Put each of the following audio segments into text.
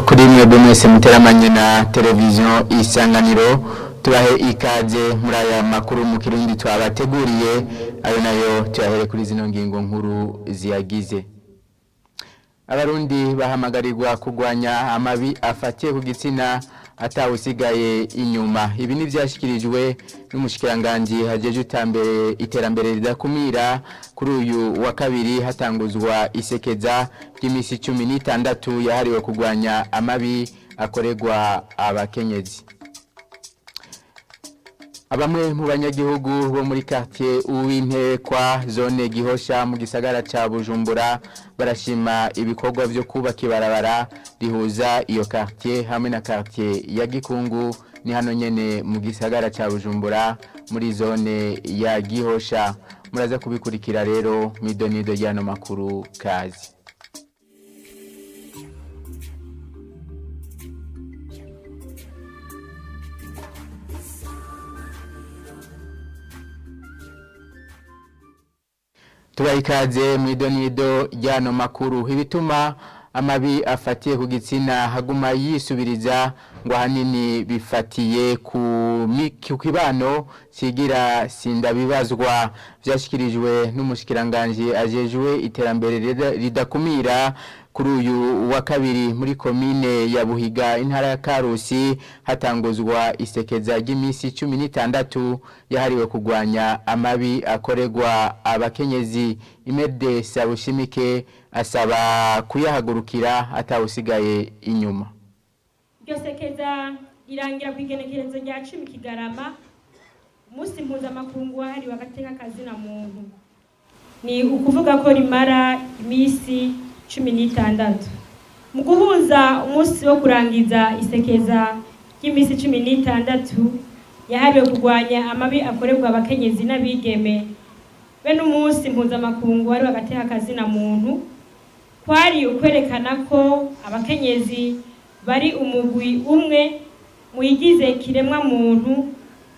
Kuri mwebwe mwese muteramanye na televiziyo Isanganiro, tubahe ikaze muri aya makuru mu Kirundi twabateguriye. Ayo nayo tuyahere kuri zino ngingo nkuru ziyagize. Abarundi bahamagarirwa kurwanya amabi afatiye ku gitsina atawusigaye inyuma. Ibi ni byashyikirijwe n'umushikiranganji hajeje utambere iterambere ridakumira kuri uyu wa kabiri, hatanguzwa isekeza ry'iminsi 16 yahariwe kurwanya amabi akorerwa abakenyezi. Abamwe mu banyagihugu bo muri quartier Uwintekwa, zone Gihosha, mu gisagara ca Bujumbura barashima ibikorwa byo kubaka ibarabara rihuza iyo quartier hamwe na quartier ya Gikungu. Ni hano nyene mu gisagara ca Bujumbura, muri zone ya Gihosha. Muraza kubikurikira rero mw'idonido ry'ano makuru. Kazi. Tubaha ikaze mu idonido ry'ano makuru. Ibituma amabi afatiye ku gitsina haguma yisubiriza ngo ahanini bifatiye ku kibano kigira sindabibazwa. Vyashikirijwe n'umushikiranganji ajejwe iterambere ridakumira kuri uyu wa kabiri muri komine ya Buhiga, intara ya Karusi, hatanguzwa isekeza ry'iminsi 16 yahariwe kurwanya amabi akorerwa abakenyezi. Imede Sabushimike asaba kuyahagurukira atawusigaye inyuma. Iryo sekeza rirangira ku igenekerezo rya 10 Kigarama, umunsi mpuzamakungu wahariwe agateka kazina muntu. Ni ukuvuga ko rimara iminsi 16. Mu guhuza umunsi wo kurangiza isekeza ry'iminsi 16 yahariwe kurwanya amabi akorerwa abakenyezi n'abigeme be n'umunsi mpuzamakungu wahariwe agateka kazina muntu, kwari ukwerekana ko abakenyezi bari umugwi umwe muyigize kiremwa muntu,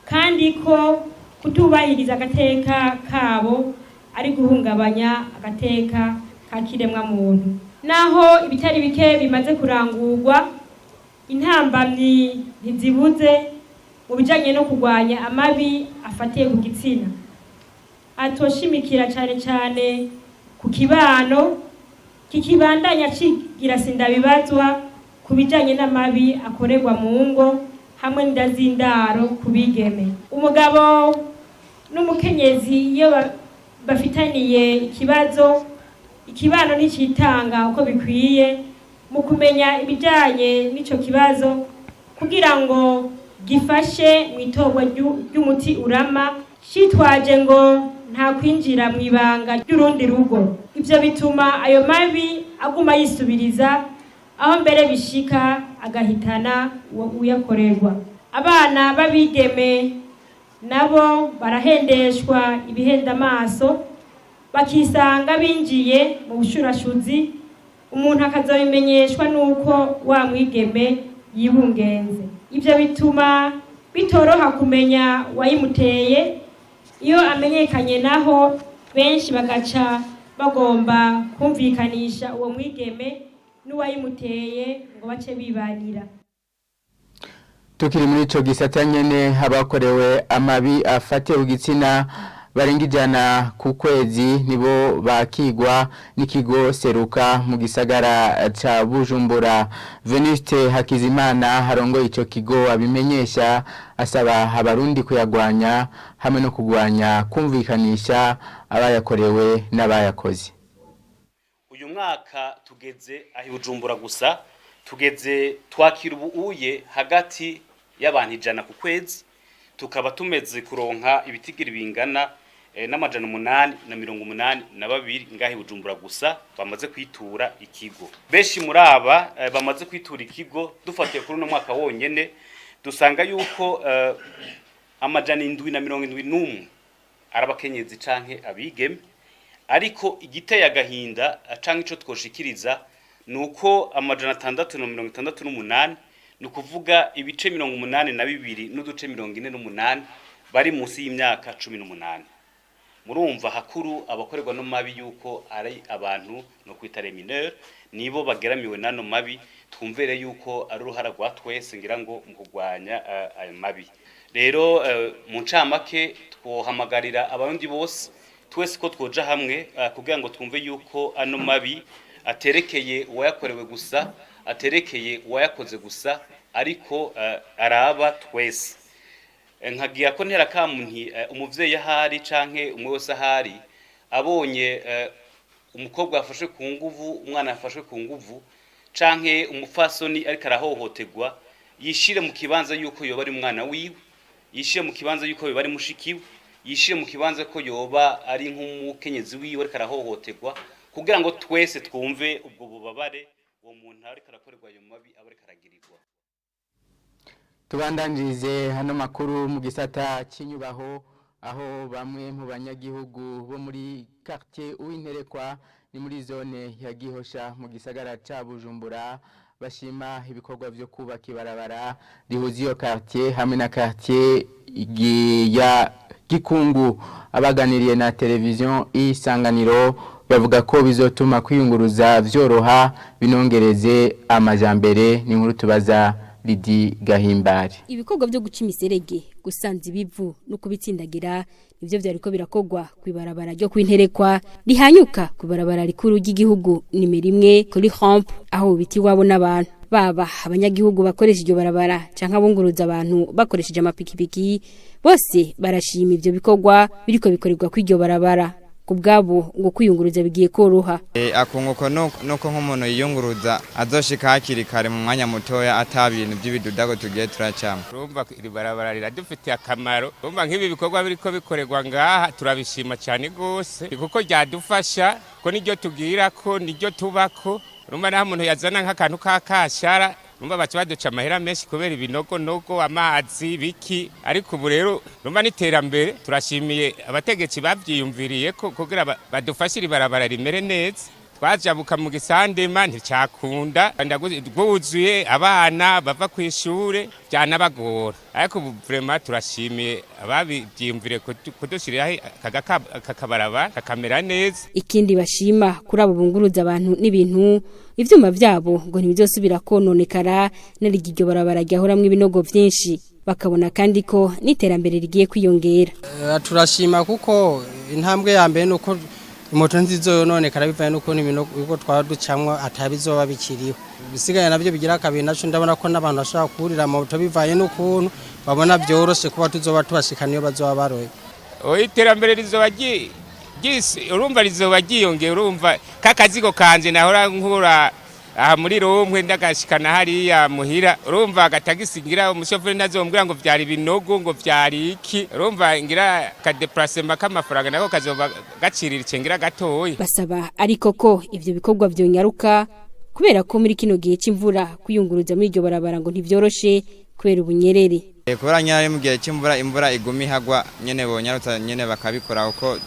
kandi ko kutubahiriza agateka kabo ari guhungabanya agateka ka kiremwa muntu. Naho ibitari bike bimaze kurangurwa, intambamyi ntizibuze mu bijanye no kurwanya amabi afatiye ku gitsina. Atoshimikira cane cane ku kibano kikibandanya cigira sindabibazwa ku bijanye n'amabi akorerwa mu ngo hamwe n'inda z'indaro ku bigeme. Umugabo n'umukenyezi iyo bafitaniye ikibazo, ikibano nticitanga uko bikwiye mu kumenya ibijanye n'ico kibazo kugira ngo gifashe mu itorwa ry'umuti urama, citwaje ngo nta kwinjira mu ibanga ry'urundi rugo. Ivyo bituma ayo mabi aguma yisubiriza, aho mbere bishika agahitana uwo uyakorerwa. Abana b'abigeme nabo barahendeshwa ibihenda amaso, bakisanga binjiye mu bushurashuzi, umuntu akazobimenyeshwa nuko wa mwigeme yibungenze. Ivyo bituma bitoroha kumenya uwayimuteye. Iyo amenyekanye naho, benshi bagaca bagomba kumvikanisha uwo mwigeme n'uwayimuteye ngo bace bibanira. Tukiri muri ico gisata nyene, abakorewe amabi afatiye ku gitsina barenga 100 ku kwezi nibo bakigwa n'ikigo Seruka mu gisagara ca Bujumbura. Venuste Hakizimana harongoye ico kigo abimenyesha asaba abarundi kuyagwanya hamwe no kugwanya kumvikanisha abayakorewe n'abayakoze. Uyu mwaka tugeze aho Bujumbura gusa tugeze twakira ubu uye hagati y'abantu 100 ku kwezi, tukaba tumeze kuronka ibitigiri bingana n'882 ngahe Bujumbura gusa bamaze kwitura ikigo. Benshi muri aba bamaze kwitura ikigo, dufatiye kuri uno mwaka wonyene, dusanga yuko 771 ari abakenyezi canke abigeme. Ariko igiteye agahinda canke ico twoshikiriza nuko 668, ni ukuvuga ibice 82 n'uduce 48, bari munsi y'imyaka 18. Murumva hakuru abakorerwa no mabi yuko ari abantu no kwita les mineurs, nibo bageramiwe nano mabi. Twumvere yuko ari uruhara rwa twese ngira ngo mu kurwanya ayo mabi. Rero mu ncamake twohamagarira abarundi bose twese ko twoja hamwe kugira ngo twumve yuko ano mabi aterekeye uwayakorewe gusa, aterekeye uwayakoze gusa, ariko araba twese. Nkagira ko ntera kamunti umuvyeyi ahari canke umwe wese ahari abonye umukobwa yafashwe ku nguvu, umwana yafashwe ku nguvu, canke umupfasoni ariko arahohoterwa, yishire mu kibanza yuko yoba ari umwana wiwe, yishire mu kibanza yuko yoba ari mushikiwe, yishire mu kibanza ko yoba ari nk'umukenyezi wiwe ariko arahohoterwa, kugira ngo twese twumve ubwo bubabare uwo muntu ariko arakorerwa ayo mabi aba ariko aragirirwa. Tubandanirize hano makuru mu gisata cy'inyubaho, aho bamwe mu banyagihugu bo muri quartier Uwinterekwa ni muri zone ya Gihosha mu gisagara ca Bujumbura bashima ibikorwa vyo kubaka ibarabara rihuza iyo quartier hamwe na quartier ya Gikungu. Abaganiriye na televiziyo Isanganiro bavuga ko bizotuma kwiyunguruza vyoroha, binongereze amajambere. Ni inkuru tubaza Lidi Gahimbari. Ibikorwa byo guca imiserege, gusanza ibivu no kubitsindagira nivyo vyariko birakogwa kwibarabara ryo kwinterekwa rihanyuka kwibarabara rikuru ry'igihugu nimero 1 kuri ramp, aho biti wabo n'abantu baba abanyagihugu bakoresha iryo barabara canke abunguruza abantu bakoresheje amapikipiki, bose barashima ivyo bikorwa biriko bikorerwa kw'iryo barabara. Kubwabo ngo kwiyunguruza bigiye koroha. Akunguko nuko nk'umuntu yiyunguruza azoshika hakiri kare mu mwanya mutoya, ata bintu by'ibidudago tugiye turacamo. Urumva iri barabara riradufitiye akamaro. Urumva nk'ibi bikorwa biriko bikorerwa ngaha turabishima cyane gose, kuko ryadufasha ko niryo tugira ko niryo tubako. Urumva naho umuntu yazana nk'akantu k'akashara, urumva baca baduca amahera menshi kubera ibinogonogo, amazi, biki. Ariko ubu rero urumva n'iterambere, turashimiye abategetsi bavyiyumviriye ko kugira badufashe iri barabara rimere neza. Twajabuka mu gisandema nticyakunda, rwuzuye abana bava ku ishure byanabagora, ariko ubu vraiment turashimiye ababivyiyumviriye kudushiriraho aka kabarabara kakamera neza. Ikindi bashima kuri abo bunguruza abantu n'ibintu, ivyuma vyabo ngo ntibizosubira kononekara n'iryo iryo barabara ryahoramwo ibinogo vyinshi. Bakabona kandi ko n'iterambere rigiye kwiyongera. Turashima kuko intambwe ya mbere nuko moto nzizoyononekara bivanye n'ukuntu ibinogo twaba ducamwo atabizoba bikiriho. Ibisigaye navyo bigira kabiri naco, ndabona ko n'abantu bashobora kurira moto bivanye n'ukuntu babona vyoroshe kuba tuzoba tubashikana iyo bazoba baroye. Iterambere rizoba urumva rizoba ryiyongera. Urumva kakazigo kanje nahora nkura aha muri rumwe ndagashikana hariya muhira, urumva agatagisi ngira umushoferi ntazombwira ngo vyari ibinogo ngo vyari iki. Urumva ngira kadeplacement k'amafaranga nako kazoba gaciriritse ngira gatoya. Basaba ariko ko ivyo bikorwa vyonyaruka, kubera ko muri kino gihe c'imvura kwiyunguruza muri iryo barabara ngo ntivyoroshe kubera ubunyerere. Kubera nyene ari mu gihe c'imvura, imvura iguma ihagwa nyene, bonyarutsa nyene bakabikora, kuko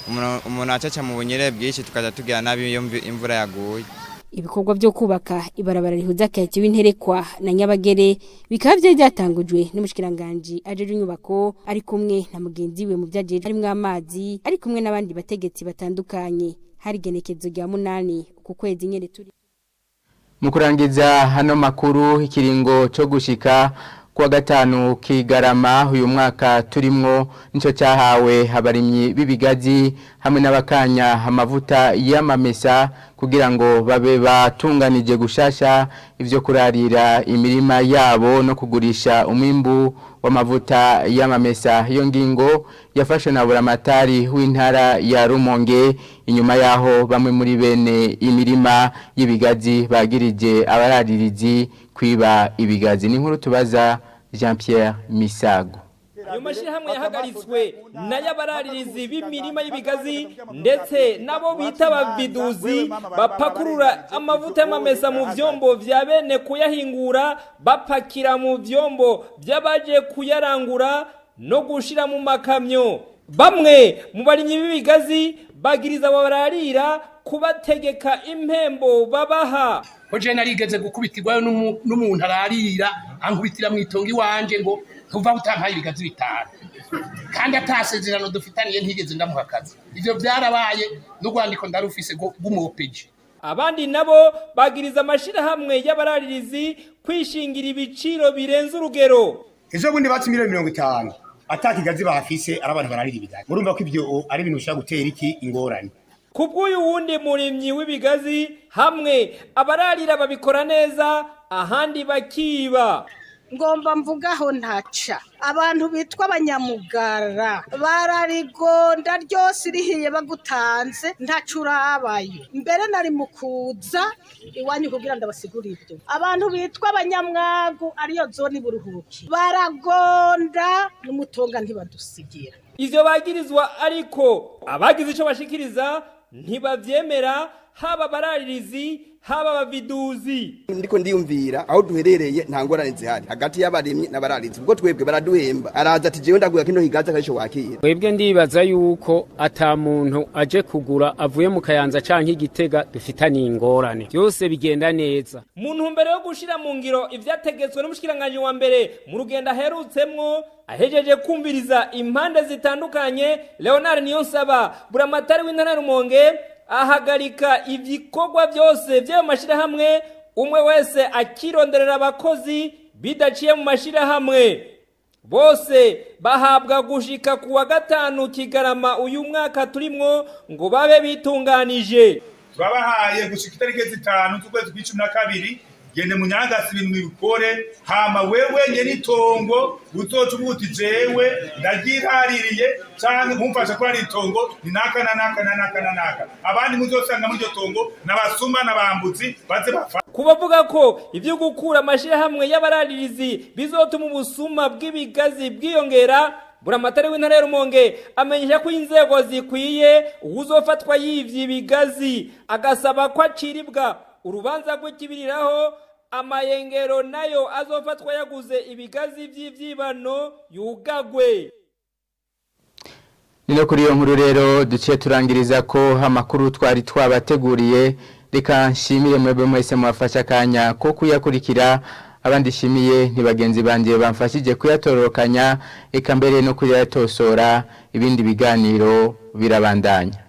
umuntu acaca mu bunyerere bwinshi tukaja tugira nabi iyo imvura yaguye. Ibikorwa byo kubaka ibarabara rihuza quartier Winterekwa na Nyabagere bikaba vyari byatangujwe n'umushikiranganje ajeje inyubako ari kumwe na mugenzi we mu vyajeje harimwo amazi, ari kumwe n'abandi bategetsi batandukanye. Hari igenekezo rya 8 ku kwezi nyene turi. Mu kurangiza hano makuru, ikiringo cyo gushika kuwa gatanu kigarama uyu mwaka turimwo nico cyahawe abarimyi b'ibigazi hamwe n'abakanya amavuta y'amamesa kugira ngo babe batunganije gushasha ivyo kurarira imirima yabo no kugurisha umwimbu w'amavuta y'amamesa. Iyo ngingo yafashwe na buramatari w'intara ya Rumonge inyuma yaho bamwe muri bene imirima y'ibigazi bagirije abararirizi kwiba ibigazi. Ni inkuru tubaza Jean Pierre Misago. Ayo mashyirahamwe yahagaritswe n'ay'abararirizi b'imirima y'ibigazi ndetse nabo bita abaviduzi bapakurura amavuta y'amamesa mu vyombo vya bene kuyahingura, bapakira mu vyombo by'abaje kuyarangura no gushira mu makamyo. Bamwe mu barimyi b'ibigazi bagiriza abo bararira kubategeka impembo babaha. Ko je narigeze gukubitirwayo n'umuntu ararira ankubitira mu itongo iwanje ngo ntuva utampaye ibigazi 5, kandi atasezerano dufitaniye, ntigeze ndamuha akazi. Ivyo byarabaye, n'urwandiko ndarufise rw'umuopeji. Abandi nabo bagiriza amashirahamwe y'abararirizi kwishingira ibiciro birenze urugero. Ejo bundi batse miliyoni 50 atakigazi bafise, ari abantu bararira ibigazi. Murumva ko ivyo ari ibintu bishobora gutera iki ingorane. Kubw'uyu wundi murimyi w'ibigazi, hamwe abararira babikora neza, ahandi bakiba. Ngomba mvugaho ntaca abantu bitwa abanyamugara bararigonda ryose rihiye bagutanze ntaco urabaye. Mbere nari mu kuza iwanyu kugira ndabasigurire ibyo. Abantu bitwa abanyamwagu, ariyo zone buruhuki, baragonda n'umutonga ntibadusigira. Ivyo bagirizwa ariko, abagize ico bashikiriza ntibavyemera, haba abararirizi, haba abaviduzi. Ndiko ndiyumvira aho duherereye, nta ngorane zihari hagati y'abarimyi n'abararizi, ubwo twebwe baraduhemba. Araza ati: "Jewe ndaguye kino kigazi," akarisho wakira. Twebwe ndibaza yuko ata muntu aje kugura avuye mu Kayanza canke Igitega dufitaniye ingorane, byose bigenda neza. Mu ntumbero yo gushira mu ngiro ivyategetswe n'umushikiranganji wa mbere mu rugendo aherutsemwo, ahejeje kumviriza impande zitandukanye, Leonard Niyonsaba, buramatari w'intara ya Rumonge, ahagarika ibikorwa byose by'ayo mashirahamwe, umwe wese akironderera abakozi bidaciye mu mashirahamwe. Bose bahabwa gushika ku wa 5 Kigarama uyu mwaka turimwo ngo babe bitunganije. Turabahaye gushika itariki 5 z'ukwezi kw'icumi na kabiri. Gende munyangasi ibintu bikore, hama wewe nyene itongo uzoca uvuga uti: "Jewe ndaryiraririye," canke mumfasha kuri ari itongo ni naka na naka na naka na naka. Abandi muzosanga muri iryo tongo n'abasuma n'abambuzi baze bafa. Kubavuga ko ivyo gukura amashirahamwe y'abararirizi bizotuma ubusuma bw'ibigazi bwiyongera, buramatari w'intara ya Rumonge amenyesha ko inzego zikwiye uwuzofatwa yivye ibigazi, agasaba ko aciribwa urubanza rw'ikibiriraho. Amayengero nayo azofatwa yaguze ibigazi vy'ivyibano yugagwe. Nino kuri iyo nkuru rero duciye turangiriza ko amakuru twari twabateguriye. Reka nshimire mwebwe mwese mwafashe akanya ko kuyakurikira. Abandi shimiye ni bagenzi banje bamfashije kuyatororokanya, eka mbere no kuyatosora. Ibindi biganiro birabandanya.